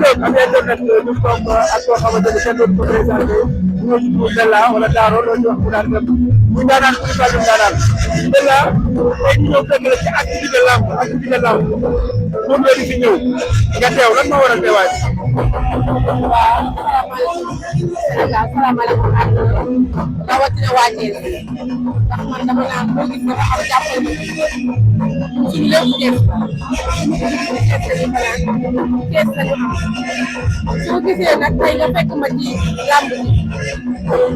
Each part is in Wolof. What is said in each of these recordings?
am internet ñu toog ak koo xamante ni kenn dootu ko présenté ñu ci turu Bella wala Daro loolu ñu wax mu daan dem muy daanaan ku ñu daanaan Bella tey ñu ñëw fekk la ci activité lamb moom la di fi ñëw nga teew lan moo waral teewaay waaw salaamaaleykum rawatina waa Thiès ndax man dama naan boo gis nga xam jàppale suñu lépp Thiès lañu am soo gisee nag tey nga fekk ma ci làmb ji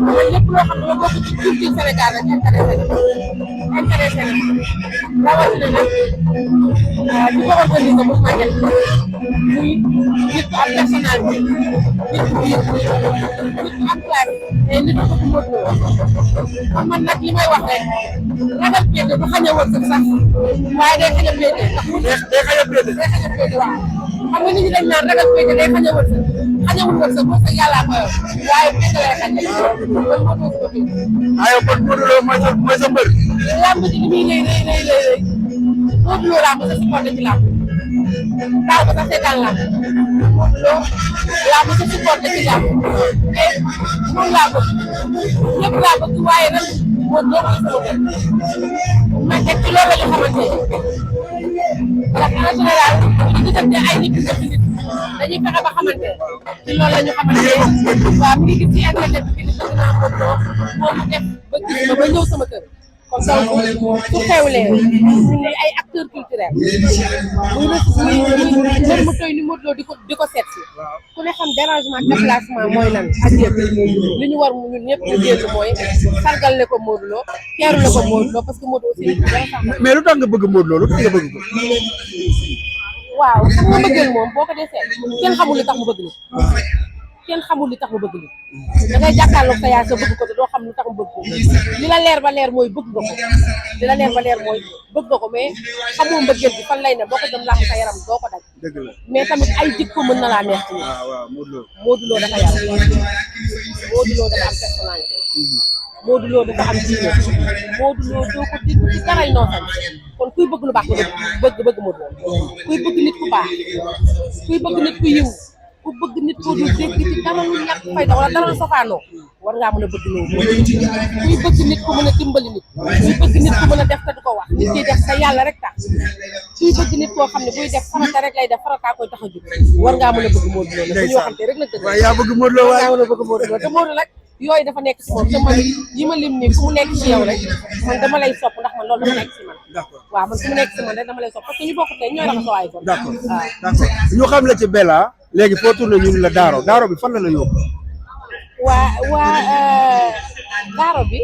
man lépp loo xam ne ma bokk ci culture Sénégal rek intéressé na rawatina nag di ko organiser bu ma jël muy nit ku am personnalité nit ku biir nit ku am classe et nit ku Modou Lo man nag li may wax rek ragal péete du xañ a wërsëg sax waaye day xañ a péete ndax day xañ a péete waaw xam nga nit ñi dañ naan ragal péete day xañ a wërsëg xañawul wërsëg wërsëg yàllaa ko yor waaye péete lay xañ loolu moo doon ko péete aywa kon Modou Lo mooy sa mbër làmb ji li muy rëy Modou Lo laa mos a supporté ci làmb daaw ba sax seetaan làmb Modou Lo laa mos a supporté ci làmb te moom laa bëgg ñëpp laa bëgg waaye nag Modou Lo mooy sama mbër man teg ci loolu la ñu xamante ndax en général ñu gisante ay nit dañuy fexe ba xamante ci loolu la ñu xamante waaw mi ngi gis ci internet bi ni bëgg naa Modou Lo moom mu def ba gis ma ba ñëw sama kër kon donc su xewlee ñu ne ay acteurs culturels muy même mu toy ni Modou Lo di ko seet si ku ne xam dérangement déplacement mooy lan ak yëpp li ñu war ñun ñëpp ñu génn mooy sargal ne ko Modou Lo teeru la ko Modou Lo parce que Modou aussi mais lu tax nga bëgg Modou Lo lu tax nga bëgg ko waaw xam nga bëggeel moom boo ko dee seet kenn xamul li tax mu bëgg ni kenn xamul li tax mu bëgg ni da ngay jàkkaarloog sa yaay sa bëgg ko te doo xam lu tax mu bëgg ko li la leer ba leer mooy bëgg nga ko li la leer ba leer mooy bëgg nga ko mais xamoo mbëggeel bi fan lay ne boo ko dem làmb sa yaram doo ko daj mais tamit ay jikko mën na laa neex ci Modou Lo dafa yaram Modou Lo dafa am personnalité Modou Lo dafa am diine Modou Lo doo ko dégg ci daray noosan kon kuy bëgg lu baax nga bëgg Modou Lo kuy bëgg nit ku baax kuy bëgg nit ku yiw ku bëgg nit koo dul dégg ci dara lu ñàkk fayda wala dara lu safaanoo war ngaa mën a bëgg loolu kuy bëgg nit ku mën a dimbali nit kuy bëgg nit ku mën a def te du ko wax nit kiy def sa yàlla rek tax kuy bëgg nit koo xam ne buy def farata rek lay def farataa koy tax a jóg war ngaa mën a bëgg Modou Lo la bu ñu waxante rek nag dëgg waaw yaa bëgg Modou Lo war ngaa mën a bëgg Modou Lo te Modou nag yooyu dafa nekk si moom te man yi ma lim nii fu mu nekk ci yow rek man dama lay sopp ndax man loolu dafa nekk si man waaw man fu mu nekk si man rek dama lay sopp parce que ñu bokk tey ñooy raxasoo ay kon d'accord ñu xam la ci Bella léegi foo tourné ñu la Daro bi fan la yóbbu waa Daro bi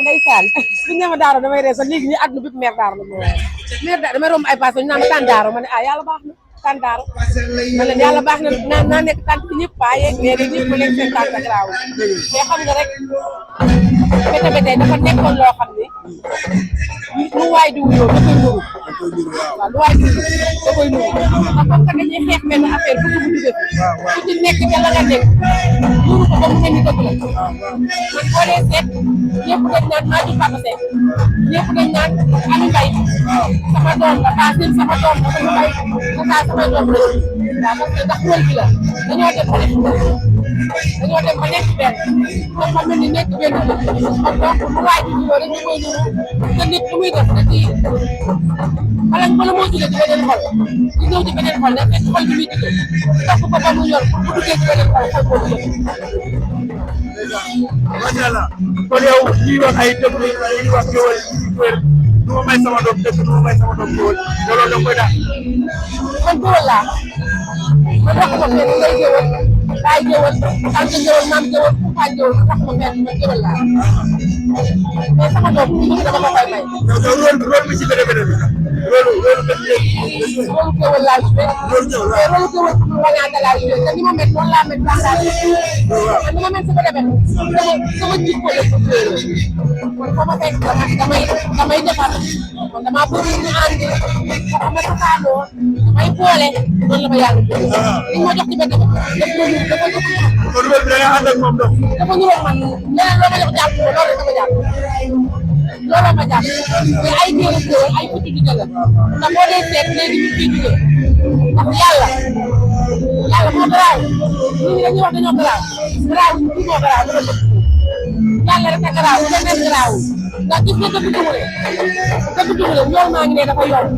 ndeysaan buñu ne ma Daro damay ree sax léegi ñu àdduna bépp mère Daro la ma waaye mère Daro damay romb ay pass ñu naan ma tànn Daro ma ne yàlla baax na tànn Daro ma leen yàlla baax na naa nekk tànn ci ñëpp baa yeeg mais rek ñëpp nekk seen tànn ak raaw mais xam nga rek bete dafa nekkoon loo xam ni lu waay di wuyoo da koy nuru waaw lu waay di wuyoo da koy nuru ndax comme que dañuy xeex benn affaire bëgg mu dugal ku ci nekk ca la nga nekk nuru ko ba mu ne ni dëgg la man boo dee seet ñëpp dañ naan maa ngi Papa Seck ñëpp dañ naan Ami Mbaye sama doom la Fatim sama doom la sama mbay Moussa sama doom la waaw parce que ndax rôle bi la dañoo dem ba nekk benn dafa mel ni nekk benn kon donc lu waay di wuyoo rek ñu koy nuru te nit lu muy def da ci bala moo jógee ci beneen xol di ñëw ci beneen xol nag fekk xol bi muy jógee topp ko ba mu yor bu duggee ci beneen xol boo jógee macha allah kon yow ñuy wax ay dëgg yi wax géwël du ma may sama doom dëgg du ma may sama doom géwël loolu da koy daal man géwël laa man wax ma fenn ngay géwël baay géwël tànk géwël maam géwël kumpaañ géwël wax ma fenn man géwël laa mais sama doom bu ñu dama ko koy may rôle bi ci beneen bi loolu géwël laa joué loolu géwël pour wañaate laa joué te ni ma mel noonu laa mel baaxaat man ni ma mel sama demee sama jikko la ko joué kon fa ma fekk damay defar kon damaa bëgg ñu ànd fa ma safaanoo damay boole noonu la ma yàlla li ma jox ci benn dafa kon loolu bi da nga ànd ak moom dox dafa ñëwoon man leneen loo ma jox jàpp ko loolu sama jàpp looloo ma jàpp mais ay géwël ay futu di la ndax boo dee seet léegi ñu ciy jugee ndax yàlla garaaw nit ñi dañuy wax dañoo garaaw kii moo garaaw yàlla rek a garaaw keneen garaaw ndax gis nga dëgg dugule ñoom maa ngi ne dafa yomb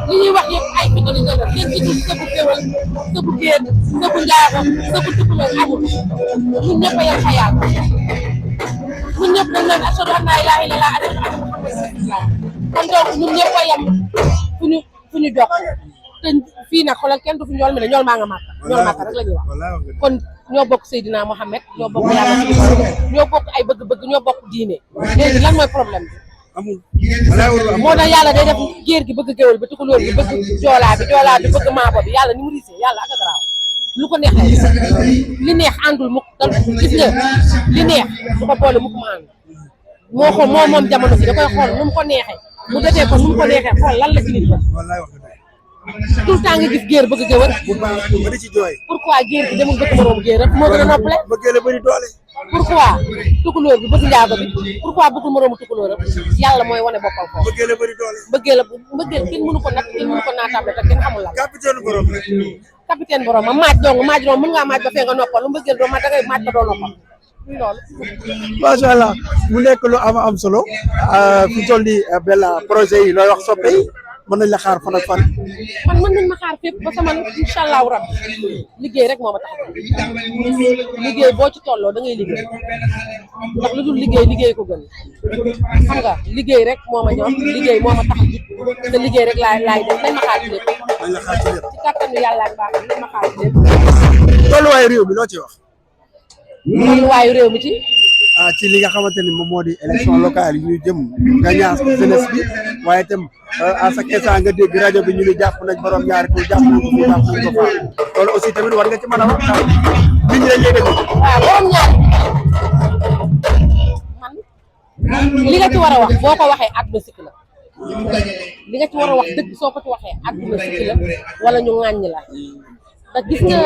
li ñuy wax yëpp ay fitali la kenn ci gis sëbu kéwal sëbu géer sëbu njaago sëbu tukulóor amul ñun ñëpp a yem fa yàlla ñun ñëpp dañ naan ashhadu an laa ilaaha illallaah ashhadu anna muhammadan rasulullah kon donc ñun ñëpp a yem fu ñu jokk te fii nag xoolal kenn du fi ñool mi ne ñool maa nga màkk ñool màkk rek la ñuy wax kon ñoo bokk Seydina Mohamed ñoo bokk yàlla ñoo bokk ay bëgg-bëgg ñoo bokk diine léegi lan mooy problème bi moo tax yàlla day def géer gi bëgg géwél bi tukulóor bi bëgg joolaa bi bëgg maabo bi yàlla ni mu riisee yàlla ak a garaaw lu ko neex li neex àndul mukk da gis nga li neex du ko boole mukk ma ànd moo xool moom jamono bi da koy xool nu mu ko neexee mu defee ko nu mu ko neexee xool lan la ci nit ba tout le temps nga gis géer bëgg géwél pourquoi géer gi demul bëgg moroom géer rek moo gën a noppale pourquoi tukulóor bi bëgg njaago bi pourquoi bëggul moroomu tukulóor rek yàlla mooy wane boppam foofu mbëggeel kenn mënu ko nag kenn mënu ko naatable te kenn xamul lan capitaine borom ma maaj dong mën ngaa maaj ba fee nga noppal lu mbëggeel doo ma dangay maaj ba doo noppal loolu macha allah mu nekk lu am solo fi toll nii Bella projet yi looy wax soppe yi mën nañ la xaar fan ak fan. man mën nañ ma xaar fépp ba sama incha allahu rabbi liggéey rek moo ma tax liggéey boo ci tolloo da ngay liggéey ndax lu dul liggéey ko gën xam nga liggéey rek moo ma ñor liggéey moo ma tax a jub te liggéey rek laay def nañ ma xaar ci lépp. nañ la xaar ci lépp ci kattanu yàlla ak baax nañ ma xaar ci lépp. tolluwaayu réew mi loo ci wax. tolluwaayu réew mi ci. ci li nga xamante ni moom moo di élection locale yi ñu jëm nga ñaax jeunesse bi waaye itam à chaque instant nga dégg rajo bi ñu ni jàpp nañ borom ñaari tur jàpp nañ ko fii jàpp nañ ko faa loolu aussi tamit war nga ci mën a wax ndax nit ñi dañ lay déglu. waaw borom ñaari man li nga ci war a wax boo ko waxee àdduna sikk la li nga ci war a wax dëgg soo ko ci waxee àdduna sikk la wala ñu ŋàññi la te gis nga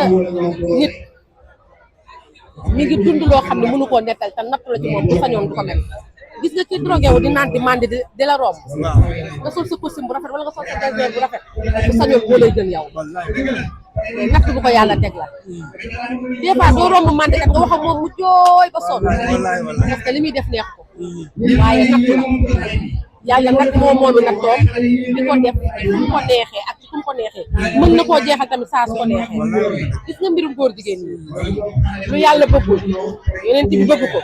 nit mi ngi dund loo xam ne mënu koo nettal te natt la ci moom bu sañoon du ko mel gis nga ki drogué wu di naan di mandi di la romb nga sol sa costume bu rafet wala nga sol sa désert bu rafet bu sañoon boo lay gën yow natt bu ko yàlla teg la des fois doo romb mandi kat nga wax ak moom mu jooy ba sonn parce que li muy def neex ko waaye natt la yàlla nag moom nattoom di ko def fu mu ko neexee ak ci fu mu ko neexee mën na koo jeexal tamit saa su ko neexee gis nga mbirum góor jigéen ñi lu yàlla bëggul yeneen bi bëgg ko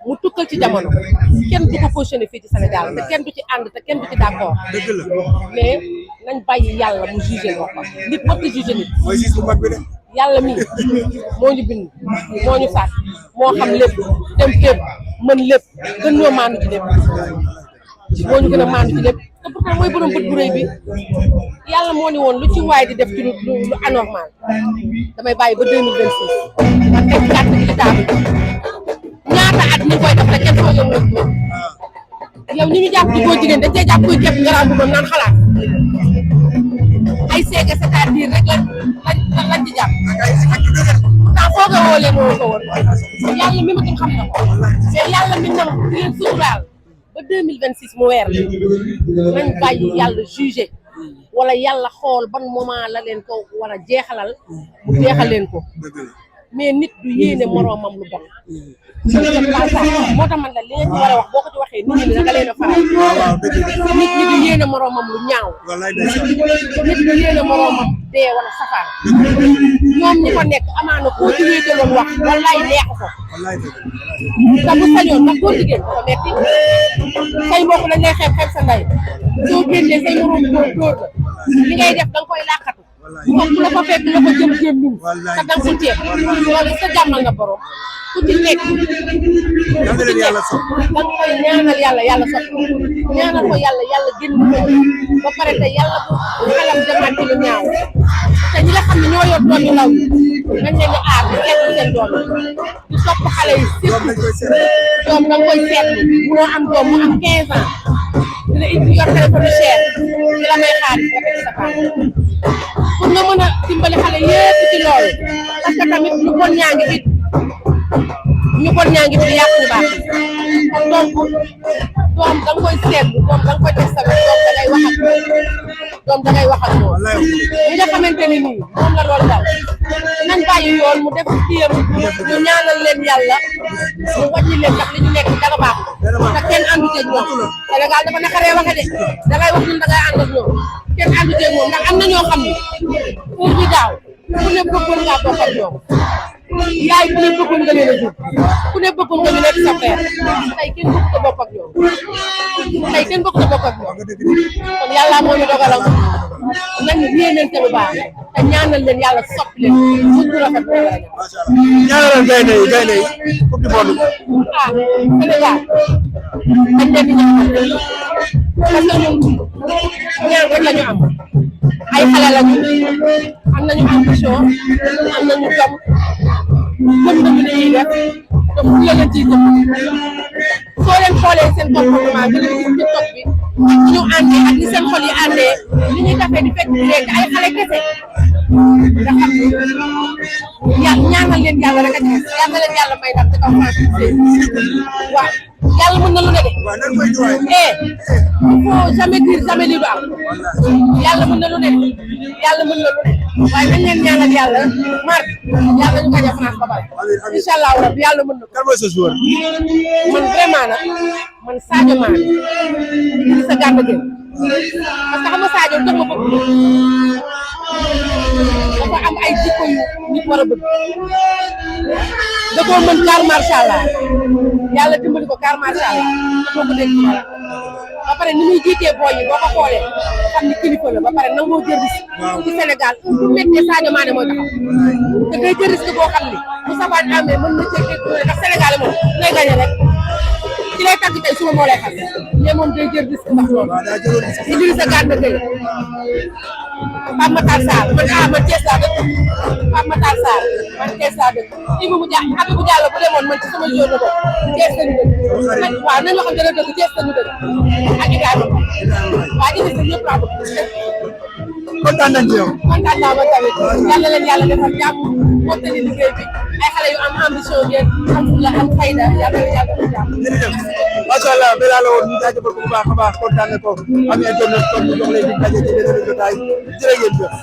mu tukkal ci jamono kenn du ko cautionné fii ci Sénégal te kenn du ci ànd te kenn du ci d'accord mais nañ bàyyi yàlla mu jugé boppam nit mënut a jugé nit yàlla mi moo ñu bind moo ñu sàkk moo xam lépp dem fépp mën lépp gën ñoo maandu ci lépp moo ñu gën a maandu ci lépp te pourtant mooy borom bët bu rëy bi yàlla moo ni woon lu ci waay di def ci lu anormal damay bàyyi ba 2026 man teg carte bi ci table ñaata at ñu koy def te kenn soo yëngu yow ñu jàpp ci góor jigéen dañ cee jàpp koy jëpp garab bu naan xalaat ay seege c'est-à-dire rek lañ ci jàpp pourtant foog a woo leen woo ko woon yàlla mi ma ci xam na ko mais yàlla mi nam di leen suturaal ba 2026 mu weer nañ bàyyi yàlla jugé wala yàlla xool ban moment la leen ko war a jeexalal mu jeexal leen ko mais nit du yéene moroomam lu bon moo tax man la li nga ci war a wax boo ko ci waxee nit ñi naka leen a faral nit ñi du yéene moroomam lu ñaaw nit du yéene moroomam dee wala safaan ñoom ñi ko nekk amaana koo ci wéetaloon wax wallaay neex ko te bu sañoon ndax góor jigéen dafa metti say mbokk dañ lay xeeb sa ndey soo génnee say moroom góor la li ngay def danga koy làqatu moom ku la ko fekk la ko jëm min te danga ko teeg loolu sa jàmmal nga borom ku ci nekk danga koy ñaanal yàlla sot ñaanal ko yàlla génn ko ba pare te yàlla bu xelam demaat ci lu ñaaw te ñi nga xam ne ñoo yor doom yu ndaw yi nañ leen di aar di seetlu seen doom di topp xale yi surtout doom danga koy seetlu munoo am doom mu am 15 ans dina indi yor téléphone cher di la may xaalis nga teg sa paat pour nga mën a dimbali xale yépp ci loolu parce que tamit ñu bon ñaa ngi fi yàq ñu baax kon donc doom da nga koy seetlu doom da nga koy teg sa doom da ngay wax ak doom dangay wax ak moom li nga xamante ni nii moom la loolu daal nañ bàyyi yoon mu def kiyam ñu ñaanal leen yàlla mu wàññi leen ndax li ñu nekk dara baax te kenn àndu ceeg ñoom Sénégal dafa naqaree waxe de dangay wax ñun dangay ànd ak ñoom kenn àndu ceeg moom ndax am na ñoo xam ni pour ñu daaw ku ne bëggoon ngaa bokk ak ñoom yaay ku ne bëggoon nga leen a jur ku ne bëggoon nga ñu nekk sa frère tey kenn bëgg ko bokk ak ñoom tey kenn bëgg ko bokk ak ñoom kon yàlla moo ñu dogalam nañu yéenante bu baax te ñaanal leen yàlla soppi leen mu du rafet bu la ñaanal gaynde yi coupe du monde ah Sénégal dañ leen di ñaanal parce que ñun ñaan rek la ñu am ay xale lañu am nañu ambition am nañu jom gëm nañu li ñuy def te fu la leen ciy jëm soo leen xoolee seen comportement bi leen gis ci topp bi ak ñu àndee ak ni seen xol yi àndee li ñuy defee di fekk léegi ay xale kese nga xam ni ñaanal leen yàlla rek a ci yàlla leen yàlla may ndam ci kaw waaw yàlla mën na lu ne de il faut jamais dire jamais lii du am yàlla mën na lu ne yàlla mën na lu ne waaye nañ leen ñaanal yàlla mar yàlla ñu gañ a France ba pare incha allah rabbi yàlla mën na ko. kan mooy sa joueur man vraiment nag man Sadio Mané Idrissa Gana Gueye parce que xam nga Sadio jox ma bëgg dafa am ay jikko yu nit war a bëgg da koo mën car macha allah yàlla dimbali ko car macha allah boo ko dégg ba pare ni muy jiitee booy yi boo ko xoolee xam ni kilifa la ba pare nangoo jël risque ci Sénégal bu méttee Sadio Mané mooy taxaw te day jël risque boo xam ni bu safaan amee mën na cee dégg ndax Sénégal moom lay gagné rek ci lay tàgg tey suba moo lay xam mais moom day jël risque ndax loolu Idrissa Gana Gueye Pape Matar Sarr man Thiès laa dëkk Pape Matar Sarr man Thiès laa dëkk Ibou Diallo bu demoon man ci sama jour la bokk Thiès la ñu dëkk waaw nañ waxam dana dëkk Thiès la ñu dëkk ak Ibrahima waaw Idrissa ñëpp laa bëgg kontaan nañ ci yow kontaan naa ba tamit yàlla leen yàlla defal jàmm mottali liggéey bi ay xale yu am ambition ngeen am la am fayda yàlla leen yàlla defal jàmm jërëjëf macha allah Bella la woon ñu jaajëfal ko bu baax a baax kontaan na ko am internet kon ñu jox leen di daje ci beneen jotaay jërë ngeen jëf